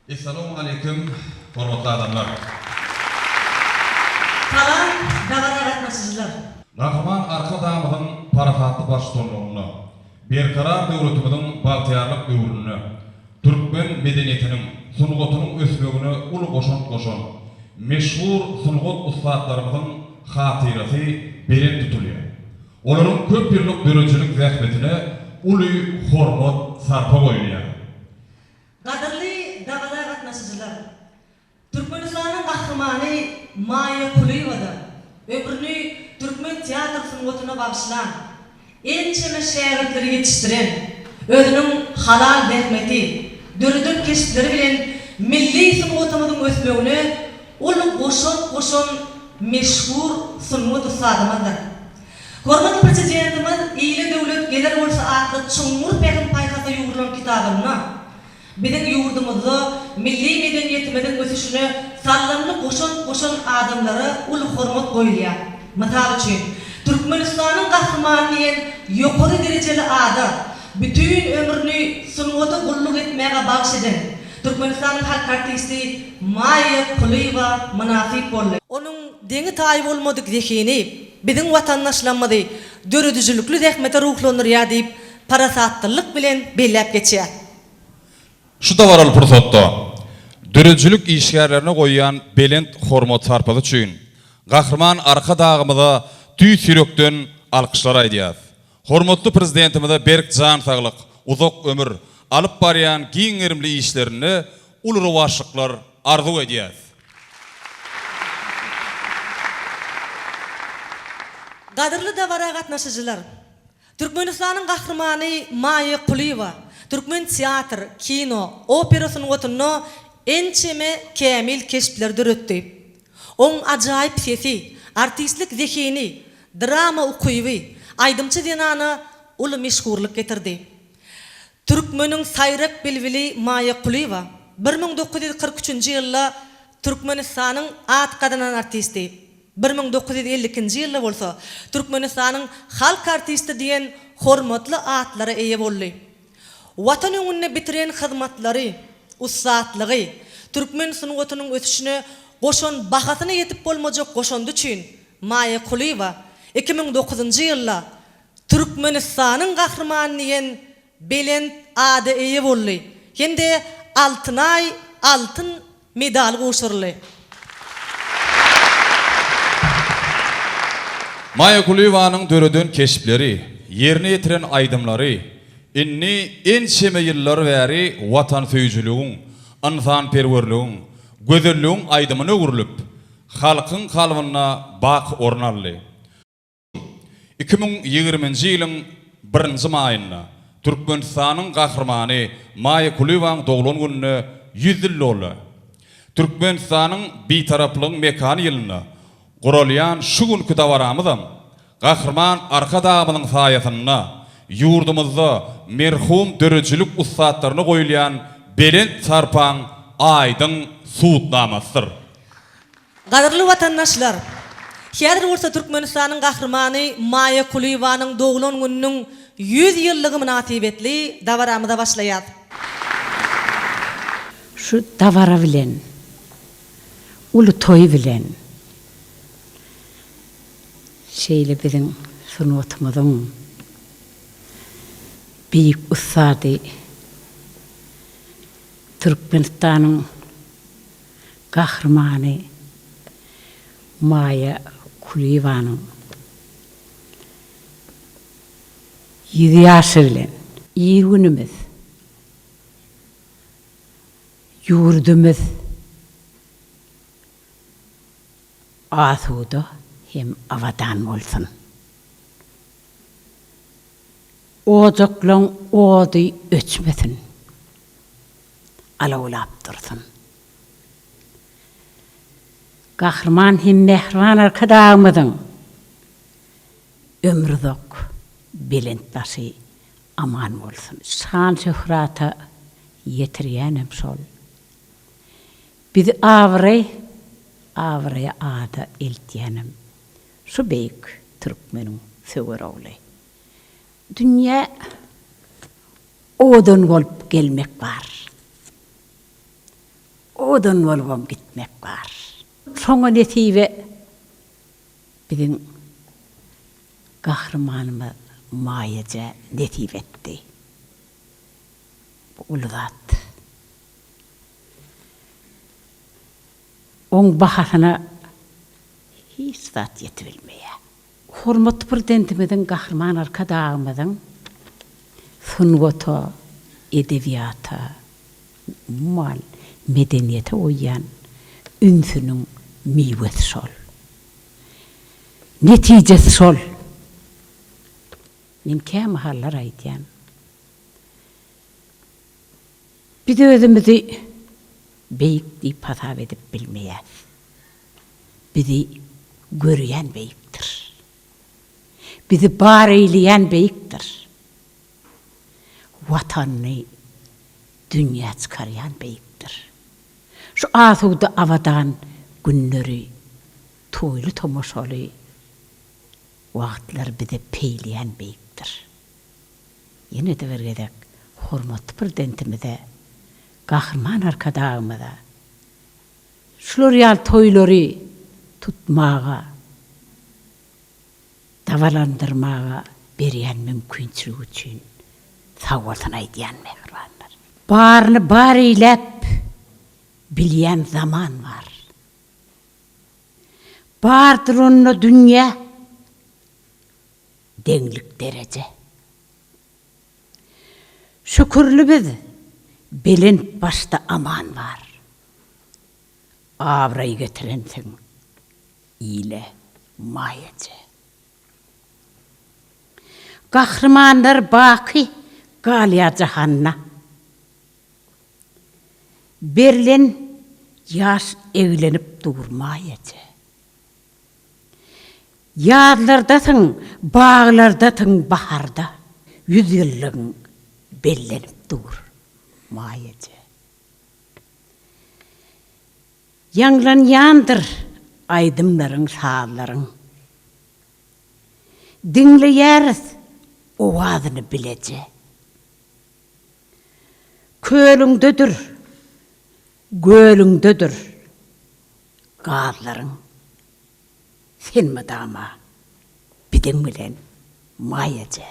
Essalawmaleýkim hormatly adamlar. Salam dabara gatnaşyjylar. Gahryman Arkadagymyzyň parasatly baştutanlygynda Berkarar döwletimiziň bagtyýarlyk döwründe türkmen medeniýetiniň, sungatynyň ösmegine uly goşant goşan meşhur sungat ussatlarymyzyň hatyrasy belent tutulýar. Olaryň köp ýyllyk döredijilik zähmetine uly hormat, sarpa goýulýar. Gadyrly dabara gatnaşyjylar! Türkmenistanyň Gahrymany Maýa Kulyýewa-da ömrüni türkmen teatr sungatyna bagyşlan, ençeme şägirtleri ýetişdiren, özüniň halal zähmeti, döreden keşpleri bilen milli sungatymyzyň ösmegine uly goşant goşan meşhur sungat ussadymyzdyr. Hormatly Prezidentimiz Ile döwlet geler bolsa atly çuňňur pähim-paýhasa ýugrulan kitabynda Biziň ýurdumyzda milli medeniýetimiziň ösüşine saldamly goşant goşan adamlara uly hormat goýulýar. Mysal üçin, Türkmenistanyň Gahrymany diýen ýokary derejeli ada bütin ömrüni sungata gulluk etmäge bagyş eden Türkmenistanyň halk artisti Maýa Kulyýewa mynasyp boldy. Onuň deňi-taýy bolmadyk zehini biziň watandaşlarymyzy döredijilikli zähmete ruhlandyrýar diýip, parasatlylyk bilen belläp geçýär. Şu dabaraly pursatda döredijilik işgärlerine goýýan belent hormat-sarpasy üçin Gahryman Arkadagymyza tüýs ýürekden alkyşlar aýdýarys. Hormatly Prezidentimize berk jan saglyk, uzak ömür, alyp barýan giň gerimli işlerinde uly rowaçlyklar arzuw edýäris. Gadyrly dabara gatnaşyjylar! Türkmenistanyň Gahrymany Maýa Kulyýewa türkmen teatr, kino, opera sungatynda ençeme kämil keşpleri döretdi. Oň ajaýyp sesi, artistlik zehini, drama ukyby aýdymçy zenana uly meşhurlyk getirdi. Türkmeniň saýrak bilbili Maýa Kulyýewa 1943 üçünji ýylda Türkmenistanyň at gazanan artisti, 1952-nji ýylda bolsa Türkmenistanyň halk artisti diýen hormatly atlara eýe boldy. Watan öňünde bitiren hyzmatlary, ussatlygy, türkmen sungatynyň ösüşine goşan bahasyna ýetip bolmajak goşandy üçin Maýa Kulyýewa 2009-njy ýylda Türkmenistanyň Gahrymany diýen belent ada eýe boldy hem-de Altynaý altyn medaly gowşuryldy. Maýa Kulyýewanyň döreden keşpleri, ýerine ýetiren aýdymlary indi ençeme ýyllar bäri watansöýüjiligiň, ynsanperwerligiň, gözelligiň aýdymyna öwrülip, halkyň kalbynda baky orun aldy. 2020-nji ýylyň birinji maýynda Türkmenistanyň Gahrymany Maýa Kulyýewanyň doglan gününe 100 ýyl doldy. Türkmenistanyň Bitaraplygyň mekany ýylynda guralýan şu günki dabaramyzam Gahryman Arkadagymyzyň saýasynda ýurdumyzda merhum döredijilik ussatlaryna goýulýan belent sarpaň aýdyň subutnamasydyr. Gadyrly watandaşlar! Häzir bolsa Türkmenistanyň Gahrymany Maýa Kulyýewanyň doglan gününiň 100 ýyllygy mynasybetli dabaramyza başlaýas. Şu dabara bilen, uly toý bilen şeýle biziň sungatymyzyň beýik ussady Türkmenistanyň Gahrymany Maýa Kulyýewanyň ýüz ýaşy bilen. Il-günümiz, ýurdumyz asuda hem abadan bolsun! Ojaklaň ody öçmesin, alawlap dursun! Gahryman hem mähriban Arkadagymyzyň ömri uzak, belent başy aman bolsun. Şan-şöhrata ýetirýänem şol. Bizi abraý, abraýa ada eltýänem şu beýik türkmeniň söwer ogly. Dünýä owadan bolup gelmek bar. Owadan bolubam gitmek bar. Şoňa nesibe biziň gahrymanymyz Maýa ejä nesip etdi. Bu uly zat. Oň bahasyna hiç zat ýetibilmeýär. Hormatly Prezidentimiziň Gahryman Arkadagymyzyň sungata, edebiýata, umuman, medeniýete goýýan ünsüniň miwesi şol. Netijesi şol. Men kämahallar aýdýan. Biz özümizi beýik diýip hasap edip bilmeýäs. Bizi görýän beýikdir. Bizi bar eýleýän beýikdir. Watanyny dünýä çykarýan beýikdir. Şu asuda abadan günleri, toýly-tomaşaly wagtlary bize peýleýän beýikdir. Ýene-de bir gezek hormatly Prezidentimize, Gahryman Arkadagymyza şular ýaly toýlary tutmaga, dabalandyrmaga berýän mümkinçiligi üçin sagbolsun aýdýan mähribanlar. Baryny bar eýläp bilýän zaman bar. Bardyr onda dünýä deňlik dereje. Şükürli biz, belent başda aman bar. Abraý getirensiň ile Maýa eje. Gahrymanlar baky galýar jahanda. Berlen ýaş eglenip dur Maýa eje. Ýazlardasyň, baglardasyň baharda. Ýüzýyllygyň bellenip dur, Maý eje. Ýaňlanýandyr aýdymlaryň, sazlaryň. Diňleýäris owazyny bileje. Kölüňdedir, gölüňdedir gazlaryň. Sen mydama biziň bilen Maý eje.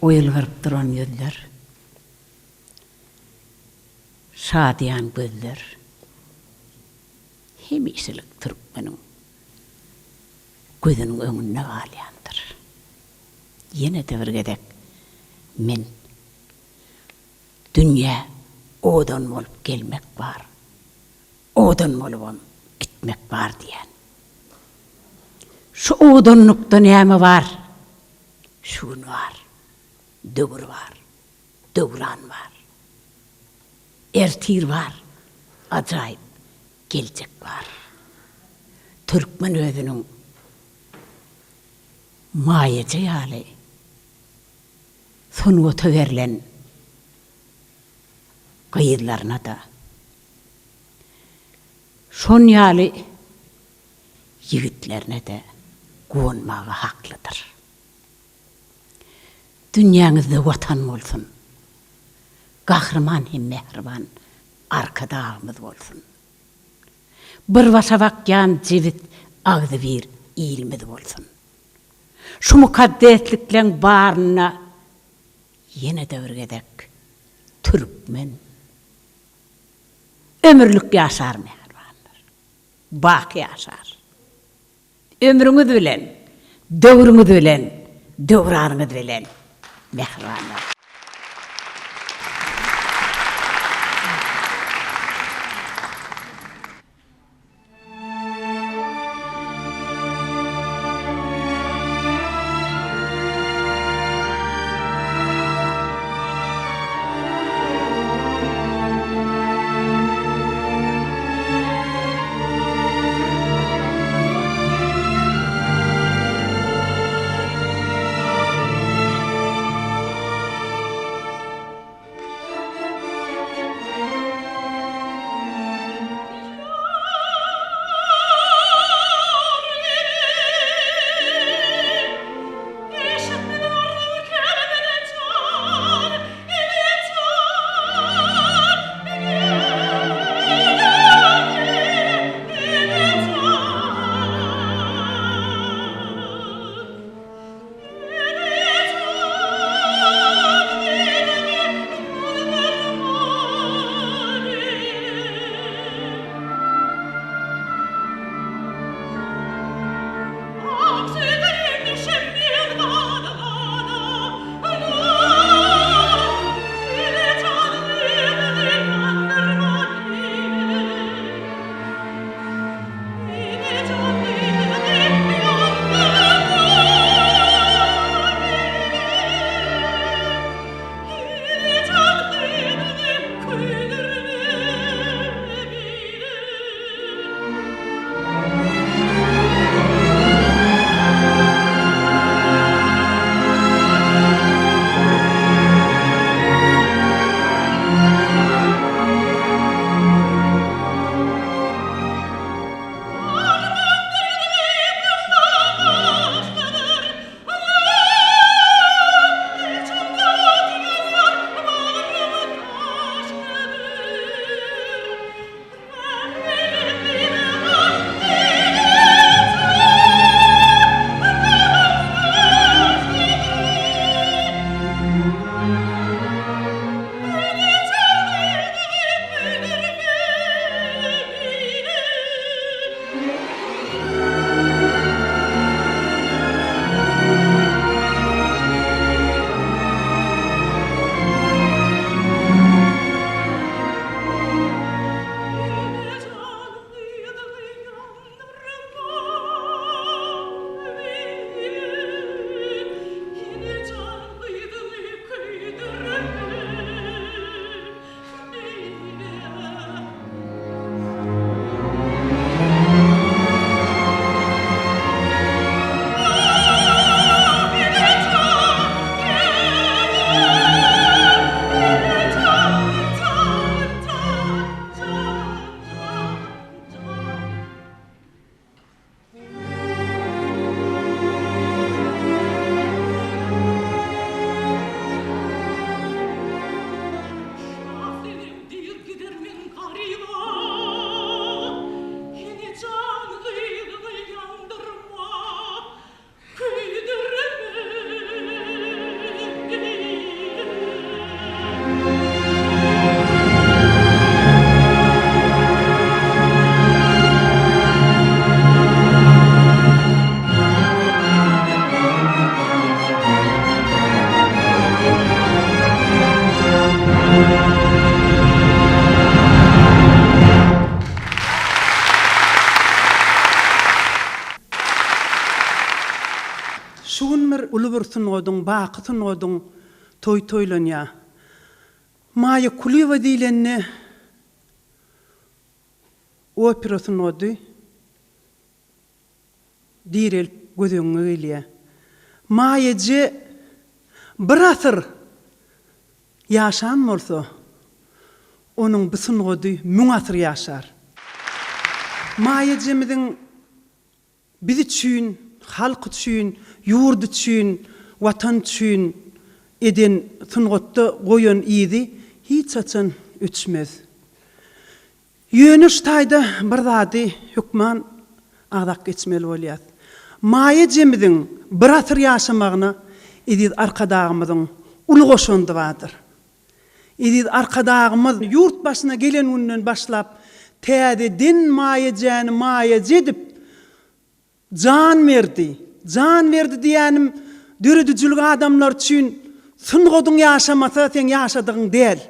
O ýylgyryp duran ýüzler. Şadyýan gözler. Hemişelik türkmeniň gözüniň öňünde galýandyr. Ýene-de bir gezek men dünýä owadan bolup gelmek bar. Owadan bolubam gitmek bar diýýän. Şu owadanlykda näme bar? Şu gün bar, döwür bar, döwran bar. Ertir bar, ajaýyp geljek bar. Türkmen özüniň Maýaja ýaly sungata berlen gyzlaryna-da, şon ýaly ýigitlerine-de guwanmaga haklydyr. Dünýäňizde Watan bolsun! Gahryman hem mähriban Arkadagymyz bolsun! Bir başa bakýan jebis agzybir ilimiz bolsun! Şu mukaddeslikleň barynda ýene-de bir gezek Türkmen ömürlik ýaşar mähribanlar. Baky ýaşar. Ömrüňiz bilen, döwrüňiz bilen, döwranyňyz bilen mähribanlar. Şu gün bir uly bir sungadyň, baky sungadyň toýy toýlanýar. Maýa Kulyýewa diýlende opera sungady direlip göz öňüňe gelýär. Maýa eje bir asyr ýaşan bolsa, onuň bu sungady müň asyr ýaşar. Maýa ejemiziň Biz üçin, halk üçin, ýurt üçin, Watan üçin eden sungatda goýan yzy hiç haçan öçmez. Ýöne şu taýda bir zady hökman agzap geçmeli bolýas. Maýa ejemiziň bir asyr ýaşamagyna eziz Arkadagymyzyň uly goşandy bardyr. Eziz Arkadagymyz ýurt başyna gelen günden başlap täzeden maýajäni maýaja edip jan berdi. Jan berdi diýýänim döredijilik adamlar üçin sungadyň ýaşamasa seň ýaşadygyň däl.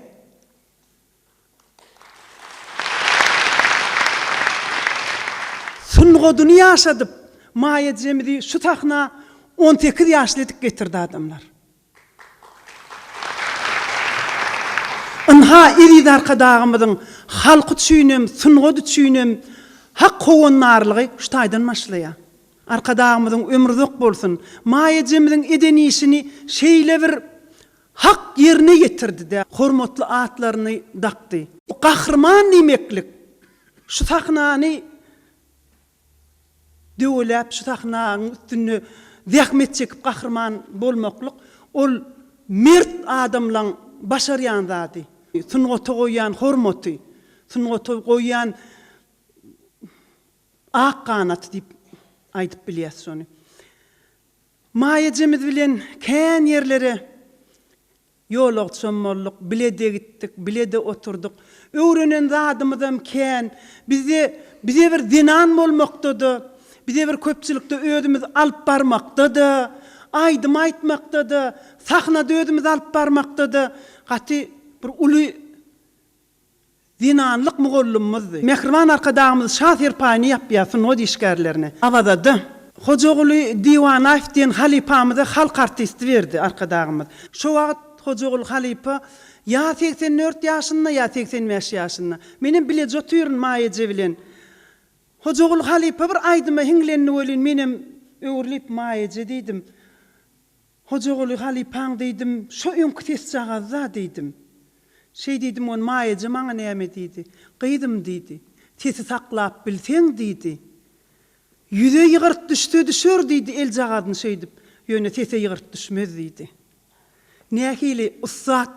Sungadyny ýaşadyp maýajemizi şu sahna 18 ýaşly edip getirdi adamlar. Ynha, eziz Arkadagymyzyň halk üçinem, sungat üçinem hak howandarlygy şu taýdan başlaýar. Arkadagymyzyň ömri uzak bolsun! Maýa ejemiziň eden işini şeýle bir hak ýerine ýetirdi-de, hormatly atlaryny dakdy. Gahryman diýmeklik şu sahnany Döweläp şu sahnaň üstünde zähmet çekip gahryman bolmaklyk ol mert adamlaň başarýan zady. Sungata goýýan hormaty, sungata goýýan ak ganaty diýip aýdyp bilýäs şony. Maýa ejemiz bilen kän ýerlere Ýolagçam bolduk, bile-de gitdik, bile-de oturdyk. Öwrenen zadymyzam kän. Bizde, bize bir zenan bolmakda-da, bize bir köpçülikde özümizi alyp barmakda-da, aýdym aýtmakda-da, sahnada özümizi alyp barmakda-da gaty bir uly Zenanlyk mugallymymyzdy. Mähriban Arkadagymyz şa serpaýyny ýapýar sungat işgärlerine. Awazada Hojaguly Diwanaýew diýen halypamyza halk artisti berdi Arkadagymyz. Şo wagt Hojaguly halypa ýa 84 ýaşynda, ýa 85 ýaşynda. Menem bileje otyryn Maýa eje bilen. Hojaguly halypa bir aýdyma hiňlendi welin menem öwrülip Maýa eje diýdim. Hojaguly halypaň diýdim, şo öňki sesjagazda diýdim. Şeý diýdim ony Maýa eje maňa näme diýdi. Gyzym diýdi, sesi saklap bilseň diýdi. Ýüze ýygyrt düşse düşer diýdi eljagazyny şeýdip, ýöne sese ýygyrt düşmez diýdi. Nähili ussat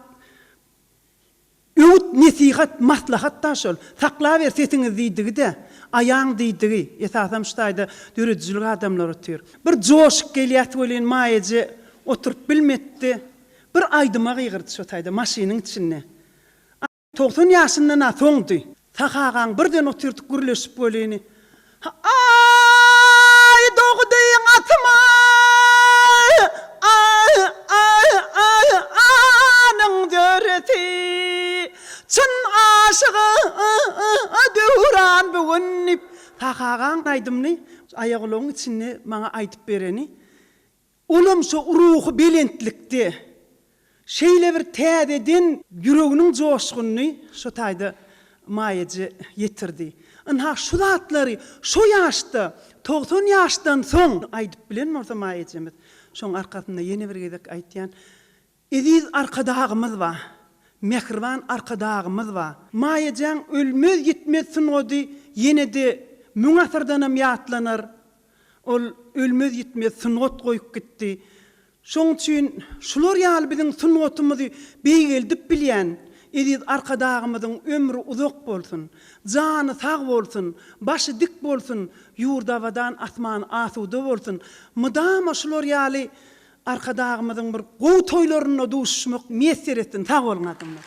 Öwüt, nesihat, maslahat-da şol. Saklaber sesiňizi diýdigi-de, aýaň diýdigi. Esasam şu taýda döredijilik adamlary otyr. Bir joşup gelýäs welin Maýa eje oturyp bilmetdi. Bir aýdyma gygyrdy şo taýda, maşynyň içinde. 90 ýaşyndan-a soňdy. Sahy agaň birden otyrdyk gürleşip welin, Aý dogdyň asmanyň döresi, Çyn aşyga döwran bu gün diýip, Sahy agaň aýdymyny aýagulagyň içinde maňa aýdyp bereni. Olam şo ruhy belentlikde, şeýle bir täzeden ýüreginiň joşgunyny şo taýda Maýa eje ýetirdi. Ynha şu zatlary şo ýaşda, 90 ýaşdan soň aýdyp bilen bolsa Maýa ejemiz, şoň arkasynda ýene bir gezek aýtýan, Eziz Arkadagymyz bar, mähriban Arkadagymyz bar. Maýa ejäň ölmez-ýitmez sungady ýene-de müň asyrdanam ýatlanar. Ol ölmez-ýitmez sungat goýup gitdi. Şoň üçin şular ýaly biziň sungatymyzy beýgeldip bilýän eziz Arkadagymyzyň ömri uzak bolsun, jany sag bolsun, başy dik bolsun, ýurdy abadan, asmany asuda bolsun. Mydama şular ýaly Arkadagymyzyň bir gowy toýlarynda duşuşmak miýesser etsin. Sag boluň adamlar.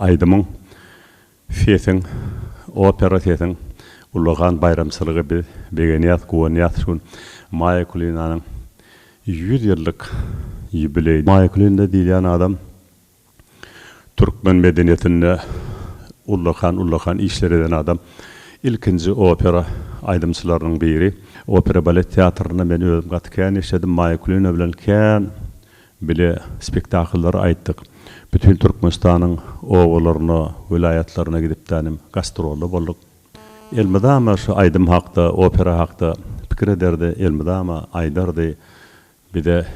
aýdymyň, sesiň, opera sesiň ullakan baýramçylygy biz begenýäs, guwanýas şu gün Maýa Kulinanyň 100 ýyllyk ýubileýi. Maýa Kulina diýilýän adam Türkmen medeniýetinde ullakan-ullakan işler eden adam. Ilkinji opera aýdymçylarynyň biri. Opera-balet teatrynda men özüm gaty kän işledim. Maýa Kulina bilen kän bile spektakllary aýtdyk. Bütin Türkmenistanyň obalaryna, welaýatlaryna gidip-dänim gastrolda bolduk. Elmydama şu aýdym hakda, opera hakda pikir ederdi, elmydama aýdardy. Bize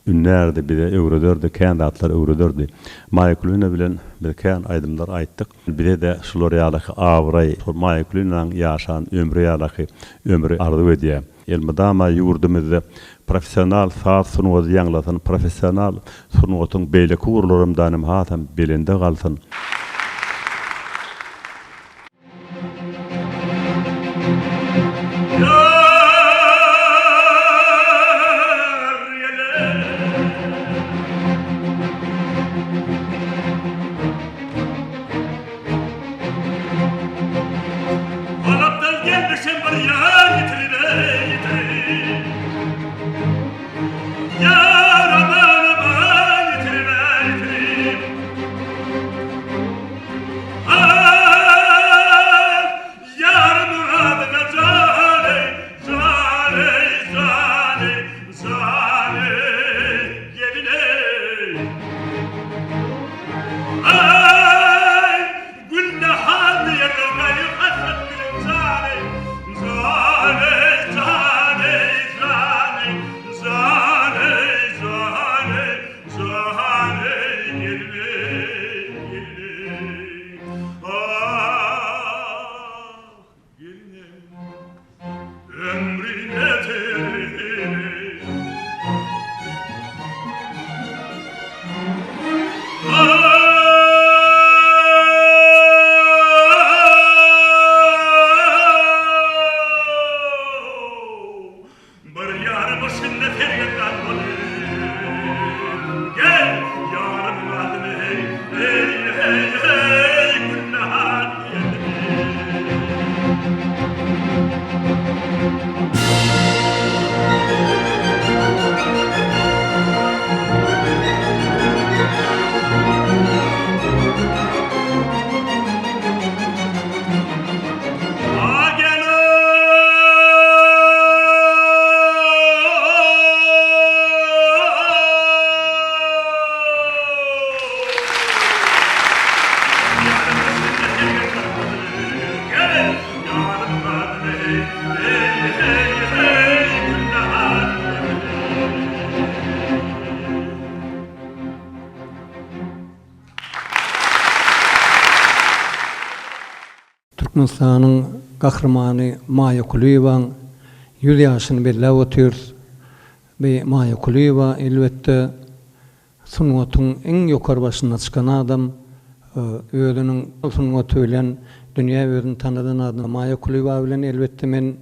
ündärdi, bize öwrederdi, kän zatlar öwrederdi. Maýa Kulina bilen biz kän aýdymlar aýtdyk. Bize-de şular ýalaky abraý, şol Maýa Kulinanyň ýaşan ömri ýalaky ömri arzuw edýän. Elmydama ýurdumyzda professional saz sungaty ýaňlasyn, professional sungatyň beýleki ugurlaram danym hasam belende galsyn. Türkmenistanyň Gahrymany Maýa Kulyýewaň 100 ýaşyny belläp otyrys. Bi Maýa Kulyýewa, elbetde, sungatyň iň ýokary başyna çykan adam, özüniň sungaty bilen dünýä özüni tanadan adam. Maýa Kulyýewa bilen, elbetde, men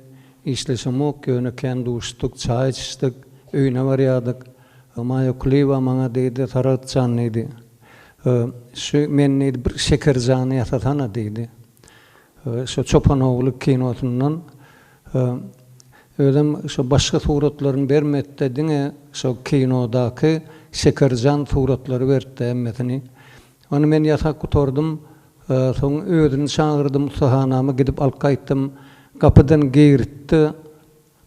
işleşemok, ýöne kän duşuşdyk, çaý içişdik, öýüne barýardyk. Maýa Kulyýewa maňa diýdi, Saragt jan diýdi, şu men diýdi, bir Şekerjany ýasasana diýdi. Şo Çopan ogly kinosyndan özem şo başga suratlaryny bermedi-de, diňe şo kinodaky Şekerjan suratlary berdi-de hemmesini. Ony men ýasap gutardym. Soň özüni çagyrdym ussahanama gidip alyp gaýtdym. Gapydan girdi-de,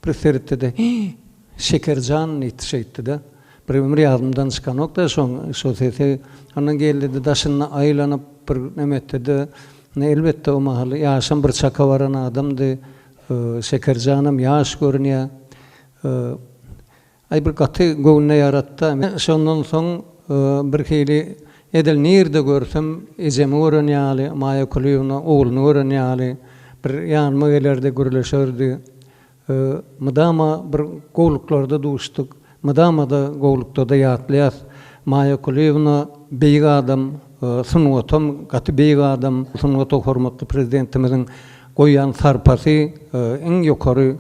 Bir seretdi-de, Hii, Şekerjan diýdi şeýtdi-de. Bir ömür ýadymdan çykanok-da şoň şo sesi. Ondan geldi-de daşynda aýlanyp bir neme etdi-de, elbetde o mahal ýaşam bir çaka baran adamdy. Şekerjanam ýaş görünýär. Aý bir gaty göwnüne ýaratda. Şondan soň birhili edil nirde görsem ejemi gören ýaly, Maýa Kulyýewna ogluny gören ýaly bir ýanyma gelerdi, gürleşerdi. Mydama bir gowluklarda duşduk. Mydama-da gowlukda-da ýatlaýas. Maýa Kulyýewna beýik adam, sungatam gaty beýik adam. Sungata hormatly Prezidentimiziň goýýan sarpasy iň ýokary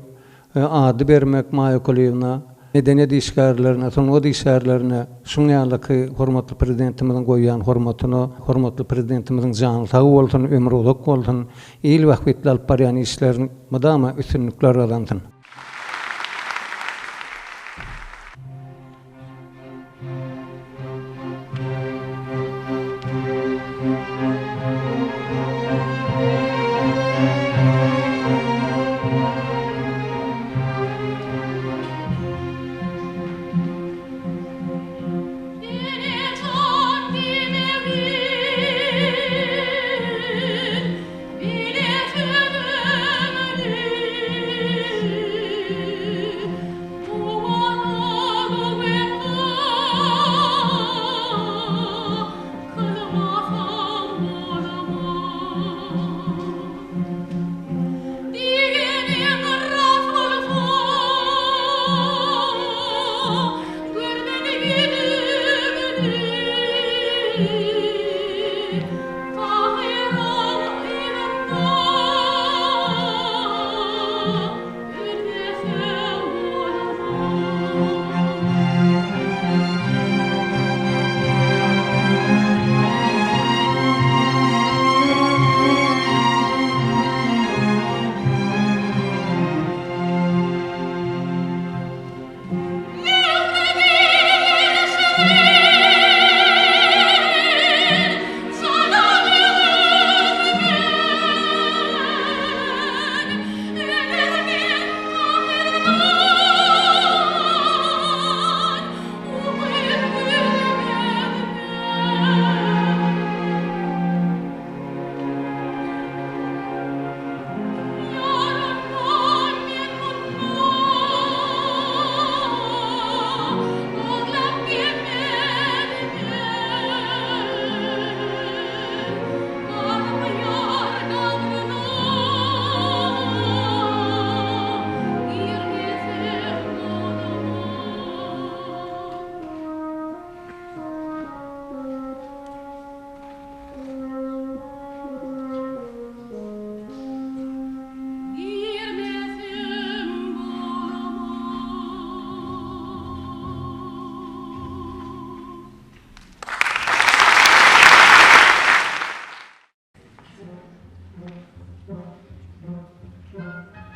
ady bermek Maýa Kulyýewna. Medeniýet işgärlerine, sungat işgärlerine şuň ýalyky hormatly Prezidentimiziň goýýan hormatyna, hormatly Prezidentimiziň jany sag bolsun, ömri uzak bolsun, il bähbitli alyp barýan işlerini mydama üstünlikler gazansyn. Ene jan diýmegin, bile sözüňi. Ölmesem bolamam.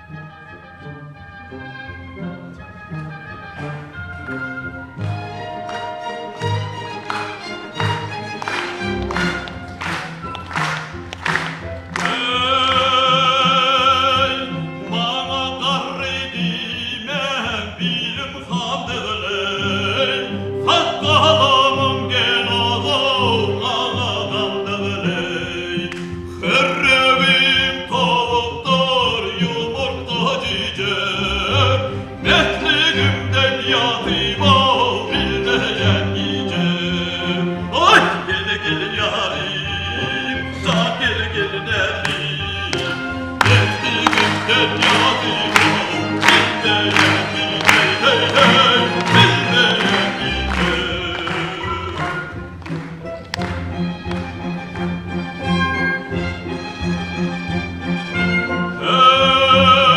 Mähri şirin, jana döwürmen, Garmaýar gabryna girmesem bolamok. Girmesem bolamok. Eý, maňa garry diýmäň, bilim ham degil-eý. Sakgalymyň genozow maňa gam degil-eý. Herregim towukdyr, ýumurtga jüýje. Mesligimden ýatyb-ow bilmeýän gije. Aý, gel, gel ýarym, jan gel, gel näzlim. Mesligimden ýatyb-ow bilmeýän gije, heý, heý, bilmeýän gije.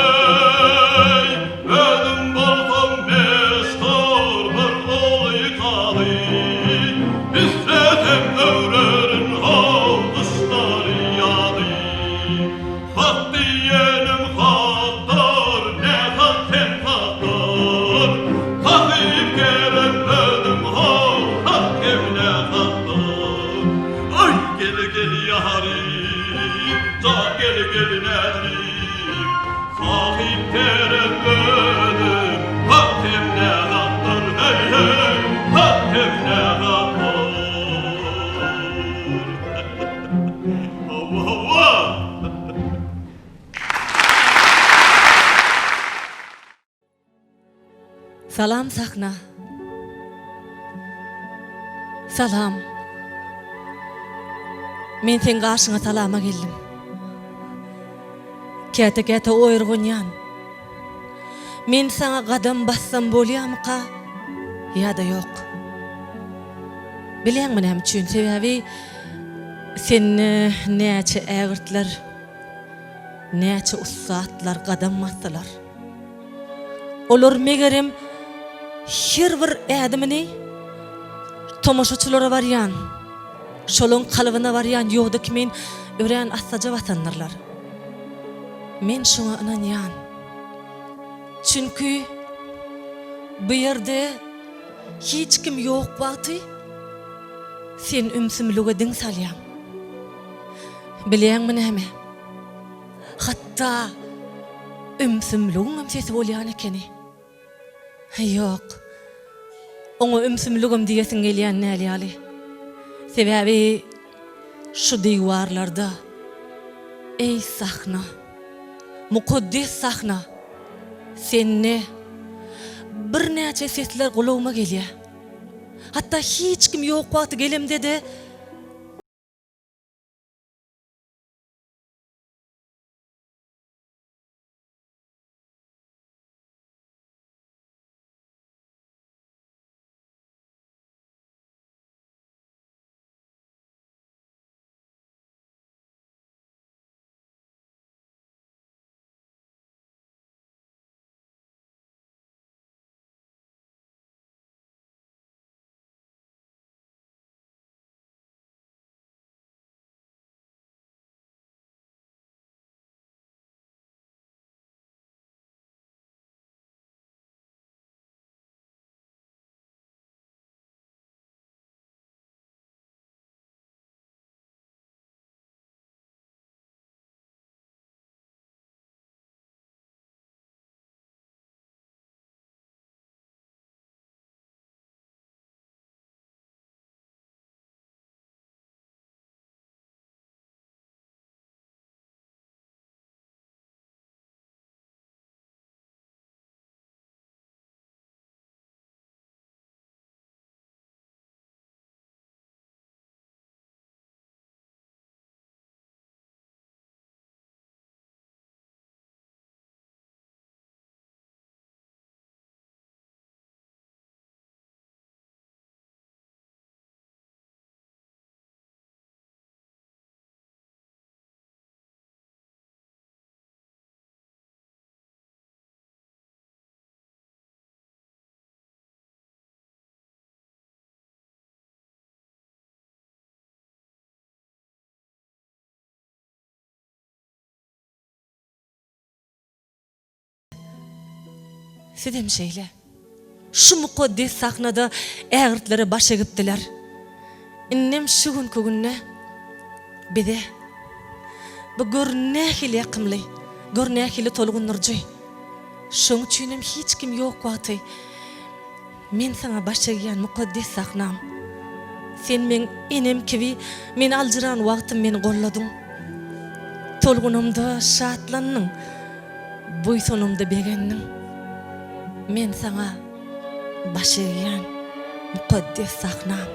Heý, özüm bolsam meşhur bir uly kazy, Islesem öwrerin how gyşlary ýazy. Hak diýenim hakdyr, nähak hem hakdyr, Sahyp gelen özüm how, hak hem nähakdyr. Aý, gel, gel ýarym, jan gel, gel näzlim, Sahyp gelen özüm, hak hem nähakdyr, heý, heý, hak hem nähakdyr. Hawa, hawa! Salam sahna. Salam. Men seň garşyňa salama geldim. Käte-käte oýurganýan. Men saňa gadam bassam bolýamyka ýa-da ýok? Bilýäňmi näme üçin? Sebäbi sende näçe ägirtler, näçe ussatlar gadam basdylar. Olar megerem. Her bir ädimini tomaşaçylara barýan, şolaň kalbyna barýan ýoda kimin örän assaja basandyrlar. Men şoňa ynanýan. Çünki bu ýerde hiç kim ýok wagty sen ümsümlige diň salýaň. Bilýäňmi näme? Hatda ümsümligiňem sesi bolýan ekeni. Ýok. Oňa ümsümligem diýesiň gelýän däl ýaly. Sebäbi şu diwarlarda, Eý, sahna! Mukaddes sahna! Sende birnäçe sesler gulagyma gelýär. Hatda hiç kim ýok wagty gelemde-de, Sizem şeýle. Şu mukaddes sahnada ägirtlere baş egipdiler. Indem şu günki günde bize bu gör nähili ýakymly, gör nähili tolgundyryjy. Şoň üçinem hiç kim ýok wagty Men saňa baş egýän mukaddes sahnam. Sen meň enem kibi men aljyran wagtym meni golladyň. Tolgunamda şatlandyň, buýsanamda begendiň. Men saňa baş egýän mukaddes sahnam.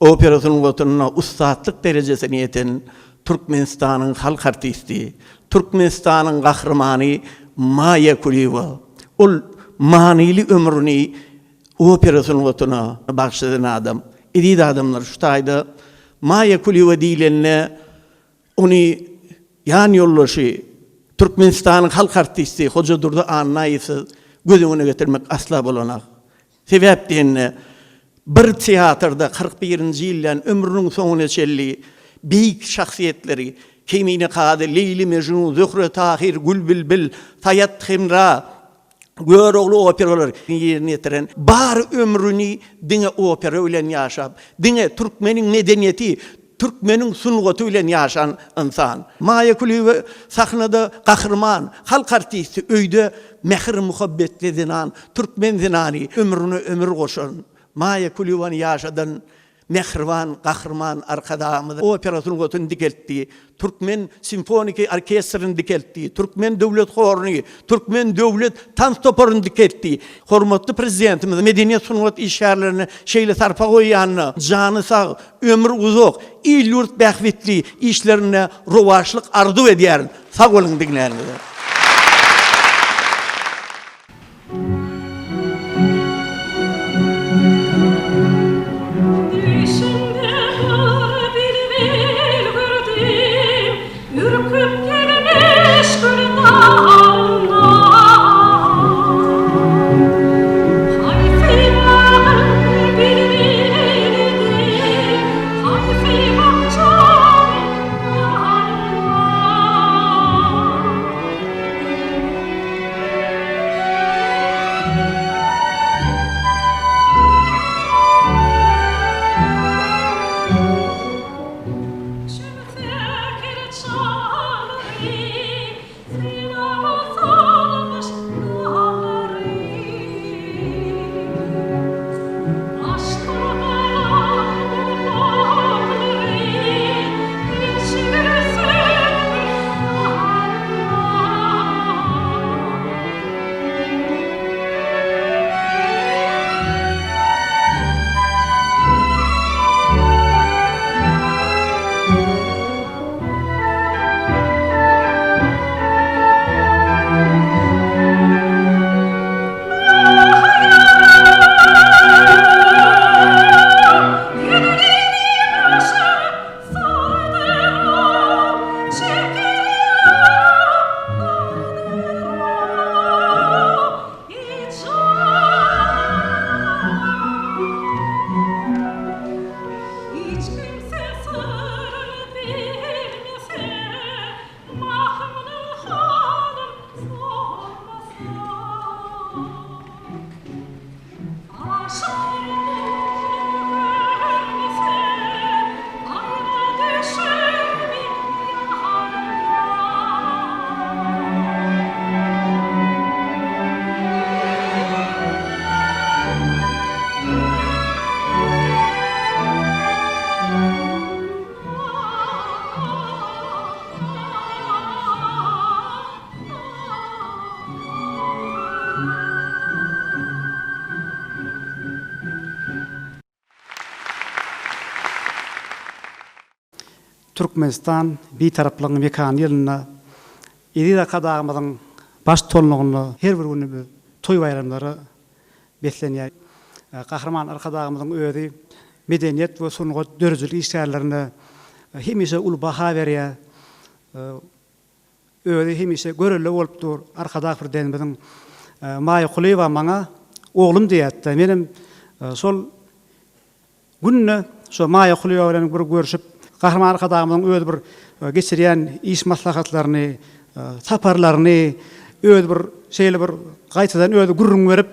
Opera sungatynda ussatlyk derejesine ýeten Türkmenistanyň halk artisti, Türkmenistanyň Gahrymany Maýa Kulyýewa. Ol manyly ömrüni opera sungatyna bagyş eden adam. Eziz adamlar, şu taýda Maýa Kulyýewa diýlende, ony ýan ýoldaşy, Türkmenistanyň halk artisti Hojadurdy Annaýewsiz göz öňüne getirmek asla bolanok. Sebäp diýende, bir teatrda 41-nji ýyldan ömrüniň soňuna çenli beýik şahsyýetleri, Kemine kazy, Leýli-Mejnun, Zöhre-Tahyr, Gül-Bilbil, Saýat-Hemra, Görogly operalary ýerine ýetiren, bar ömrüni diňe opera bilen ýaşap, diňe türkmeniň medeniýeti, Türkmeniň sungaty bilen ýaşan ynsan. Maýa Kulyýewa sahnada gahryman, halk artisti, öýde mähir-muhabbetli zenan, türkmen zenany, ömrüne ömür goşan, Maýa Kulyýewany ýaşadan mähriban Gahryman Arkadagymyz opera sungatyny dikeltdi, türkmen simfoniki orkestrini dikeltdi, türkmen döwlet horuny, türkmen döwlet tans toparyny dikeltdi. Hormatly Prezidentimiz medeniýet-sungat işgärlerine şeýle sarpa goýýanyna jany sag, Ömri uzak, il-ýurt bähbitli işlerinde rowaçlyk arzuw edýärin. Sag boluň diňläniňize. Düýşümde bir bilbil gördüm, Ürküp gelmiş gül dalyndan. Haýsy bagyň bilbilidi, Haýsy bakjanyň nalyndan. Şemse çalary, Synaga salmyş dallary. Aşka galan gulpaklary, Inçe sümbül dallar. Hiç kimse syryny bilmese, Mahmydyň halyn sormasa. Aşyk gününi görmese, Aýra düşermi ýaryndan? Türkmenistan Bitaraplygyň mekany ýylynda eziz Arkadagymyzyň baştutanlygynda her bir günümiz toý-baýramlara beslenýär. Gahryman Arkadagymyzyň özi medeniýet we sungat, döredijilik işgärlerine hemişe uly baha berýär. Özi hemişe görelde bolup dur. Arkadag Prezidentimiziň Maýa Kulyýewa maňa oglum diýýärdi-de. Menem şol Günde şo Maýa Kulyýewa bilen bir görşüp, Gahryman Arkadagymyzyň öz bir geçirýän iş maslahatlaryny, saparlaryny öz bir şeýle bir gaýtadan özi gürrüň berip,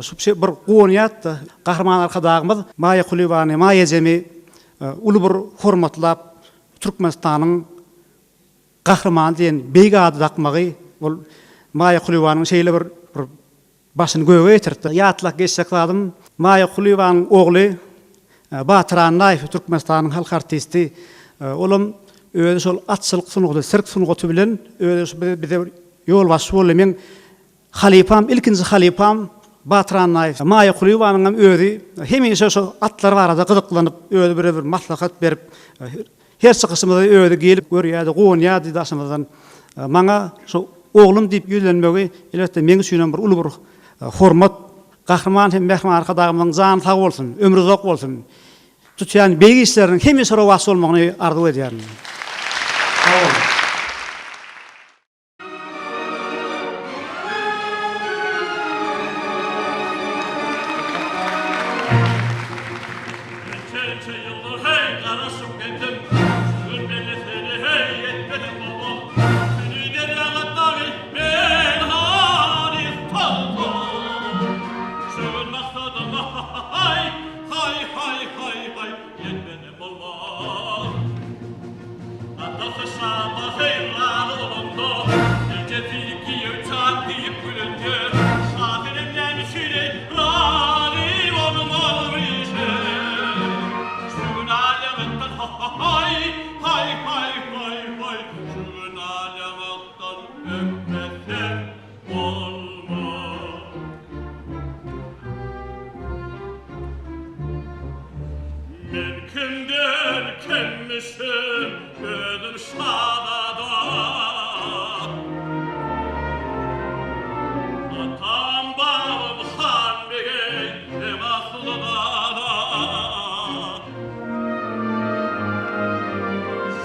şu bir guwanýardy-da. Gahryman Arkadagymyz Maýa Kulyýewany, Maýa ejemi uly bir hormatlap, Türkmenistanyň Gahrymany diýen beýik ady dakmagy ol Maýa Kulyýewanyň şeýle bir Başyny göge ýetiripdir. Ýatlap geçjek zadym, Maýa Kulyýewanyň ogly Batyr Annaýew, Türkmenistanyň halk artisti. Olam özi şol atçylyk sungaty, sirk sungaty bilen özi şu bize ýolbaşçy boldy. Meň halypam, ilkinji halypam. Batyr Annaýew, Maýa Kulyýewanyň hem özi hemişe şo atlar barada gyzyklanyp, özi bire bir maslahat berip, her çykyşymyza özi gelip görýärdi, guwanýardy daşymyzdan. Maňa şo oglum diýip ýüzlenmegi, elbetde, meň üçinem bir uly bir hormat. Gahryman hem Mähriban Arkadagymyzyň jany sag bolsun, ömri uzak bolsun! Tutýan beýik işleriniň hemişe rowaç bolmagyny arzuw edýärin. Sag boluň! Ençe-ençe ýyllar heý garaşyp geldim, Şu gün mende seni heý etmedim bolmaz. Seni derýa gatnaly men halys taldym. Şu gün maksadyma haý, haý, haý, haý, haý ýetmesem bolmaz. Atasy Şaba heýran bolanda, Ejesi giýew jan diýip gülende, Şasenem näme üçin eý razy bolmazmyş eý. Şu gün al ýaňakdan ha-ha-haý, haý, haý, haý, haý, Şu gün al ýaňakdan öpmesem bolmaz. Men kimden kemmişim, özüm şazada. Atam babam han begeý, hem asylzada.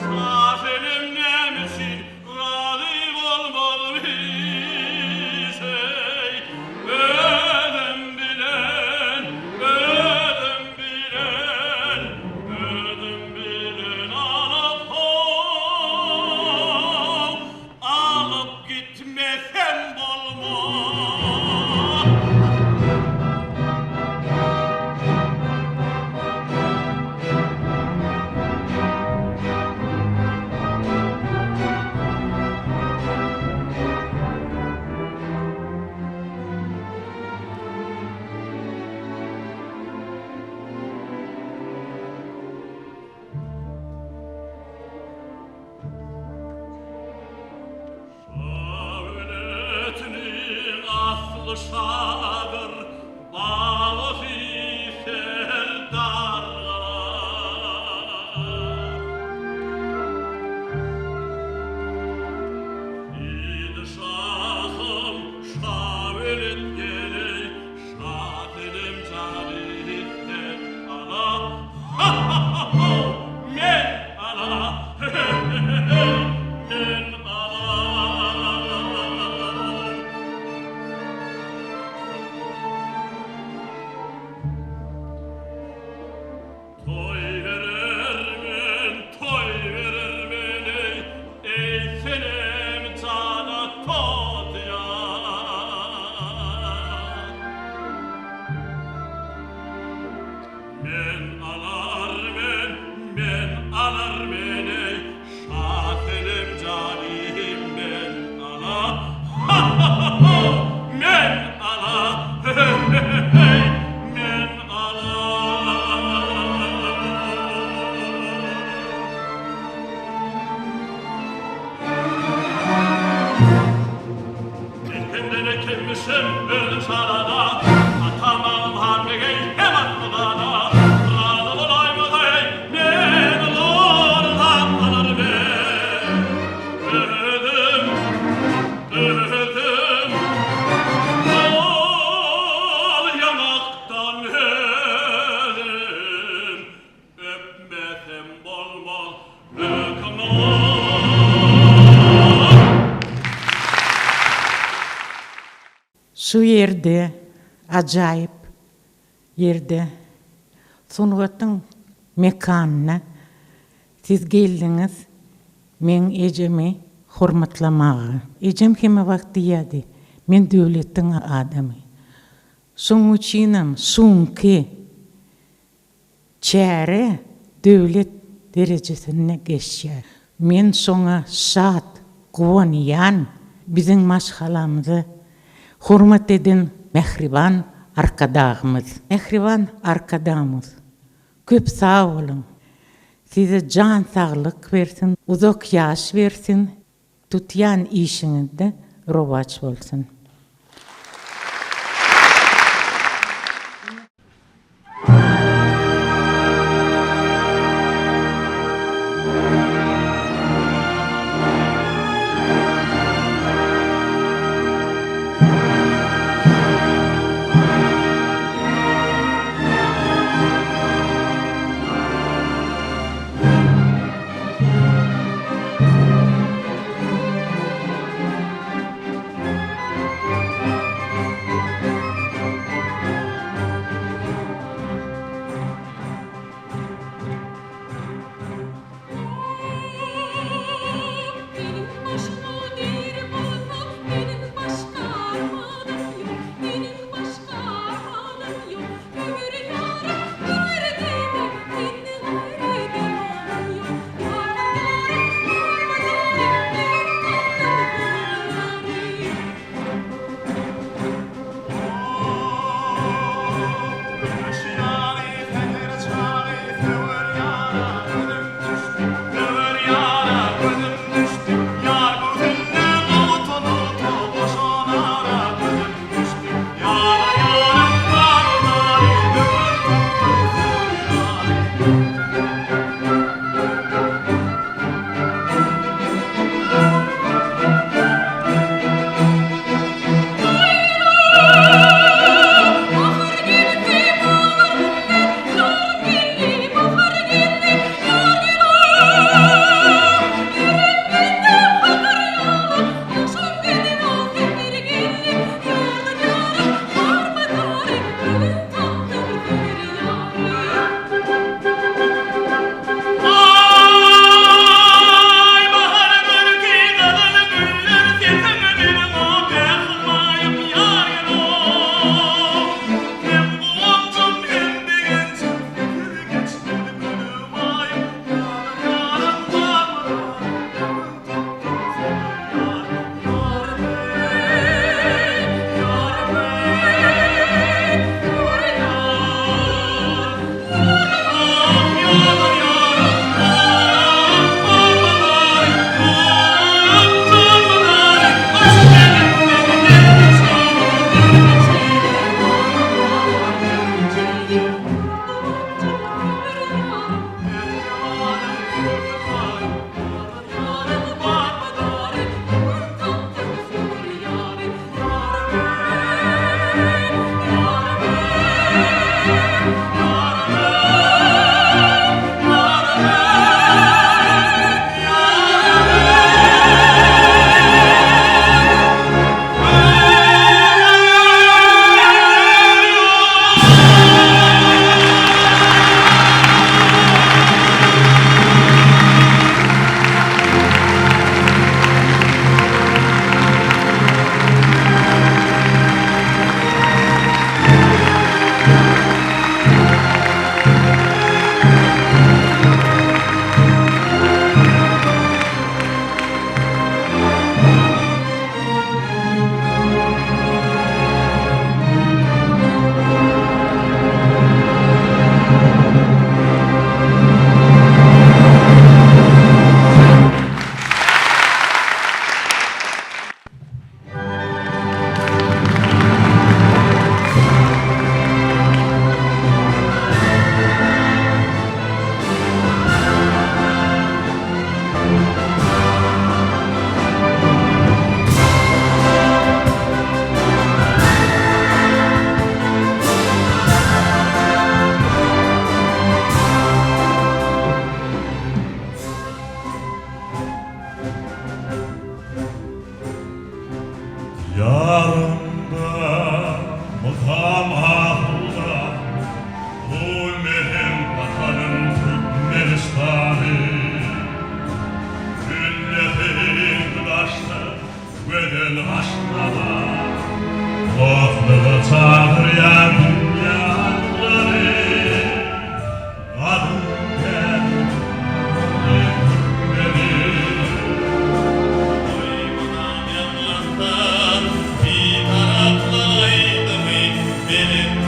Şasenem näme üçin Razy bolmazmyş eý, özüm bilen, özüm bilen, özüm bilen alyp how, alyp gitmesem bolmaz. Şa-döwletiniň asly şadyr, babasy serdar Idi şahym şa-welet geleý, Şa-senem jany sen ala, Ha-ha-ha-how, men ala, he-he-he-heý, men ala. Toý berermen, toý berermen eý, eý senem jana totýa. Men alarmen, men alarmen eý, şa senem janym men ala, ha-ha-ha-how, men ala, he-he-he-heý, men Dan özüm öpmesem bolmaz hökman. Şu ýerde, ajaýyp ýerde, sungatyň mekanynda siz geldiňiz meň ejemi hormatlamaga. Ejem hemme wagt diýýärdi, Men döwletiň adamy. Şonuň üçinem şuňky çäre döwlet derejesinde geçýär. Men şoňa şat, guwanýan. Biziň maşgalamyza hormat eden mähriban Arkadagymyz. Mähriban Arkadagymyz, köp sag boluň! Size jan saglyk bersin, uzak ýaş bersin! Tutýan işiňizde rowaç bolsun.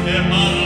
Eke.